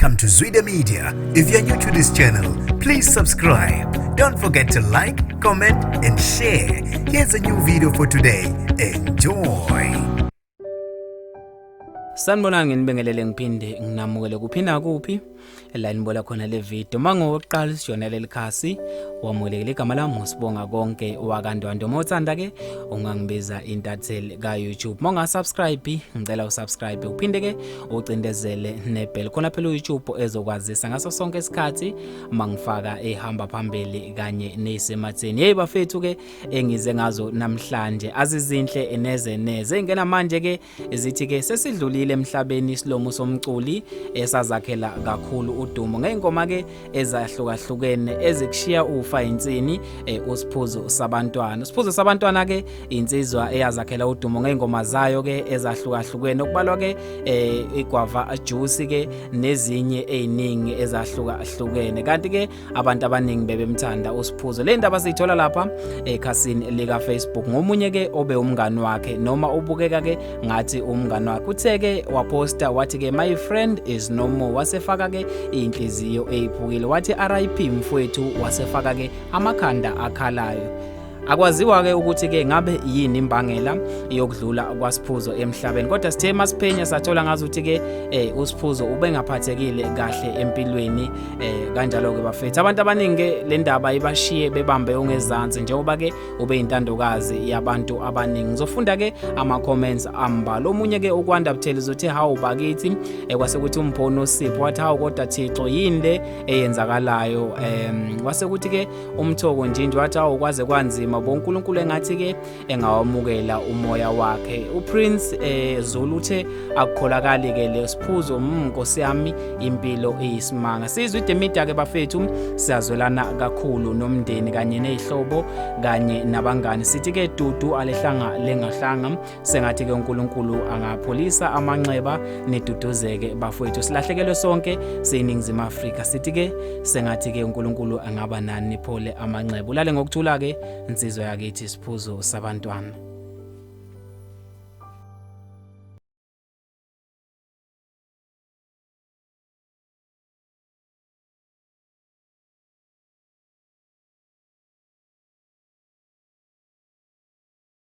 Welcome to Zwida Media. If you're new to this channel, please subscribe. Don't forget to like, comment, and share. Here's a new video for today. Enjoy. Sanibonani, nginibingelele ngiphinde nginamukele kuphi nakuphi la nibola khona le video. Mangowokuqala isijoyina leli khasi, wamukelekile. Igama lami uSibonga Konke wakaNdwandwe. Uma uthanda ke ungangibiza intatheli ka-YouTube. Uma ungasubscribe, ngicela usubscribe, uphinde ke ucindezele nebell khona phela uYouTube ezokwazisa ngaso sonke isikhathi mangifaka ehamba phambili kanye neyisematheni. Hey bafethu ke, engize ngazo namhlanje azizinhle neze neze. Ingena manje ke zithi ke sesidlulile emhlabeni isilomo somculi esazakhela kakhulu udumo ngey'ngoma ke ezahlukahlukene ezikushiya ufa insini, uSiphuzo Sabantwana. USiphuzo Sabantwana ke insizwa eyazakhela udumo ngey'ngoma zayo ke ezahlukahlukene, okubalwa ke iGuava Juice ke nezinye eziningi ezahlukahlukene. Kanti ke abantu abaningi bebemthanda uSiphuzo. Le ndaba siyithola lapha ekhasini lika Facebook ngomunye ke obe umngani wakhe, noma ubukeka ke ngathi umngani wakhe. Uthe ke waposta wathi ke, "My friend is no more," wasefaka ke inhliziyo eyiphukile, wathi, "RIP mfowethu," wasefaka ke amakhanda akhalayo. Akwaziwa ke ukuthi ke ngabe yini imbangela yokudlula kwaSiphuzo emhlabeni, kodwa sithe masiphenya sathola ngazi ukuthi ke uSiphuzo ubengaphathekile kahle empilweni. Kanjalo ke bafethu, abantu abaningi ke le ndaba ibashiye bebambe ongezansi, njengoba ke ube intandokazi yabantu abaningi. Ngizofunda ke ama comments ambalwa. Omunye ke uKwanda Buthelezi uthe, "Hawu bakithi." Kwase kuthi uMphono Sipho wathi, "Hawu kodwa Thixo, yini le eyenzakalayo?" Kwase kuthi ke uMthoko Njinji wathi, "Hawu, kwaze kwanzima bo, uNkulunkulu engathi ke engawamukela umoya wakhe." UPrince Zulu uthe, "Akukholakali ke leSiphuzo, Nkosi yami, impilo iyisimanga." SiyiZwide Media ke bafethu siyazwelana kakhulu nomndeni kanye nezihlobo kanye nabangani. Sithi ke dudu alehlanga lengahlanga, sengathi ke uNkulunkulu angapholisa amanxeba, niduduzeke bafowethu. Silahlekelwe sonke siyiNingizimu Afrika. Sithi ke sengathi ke uNkulunkulu angaba nani, niphole amanxeba, ulale ngokuthula ke insizwa yakithi, Siphuzo Sabantwana.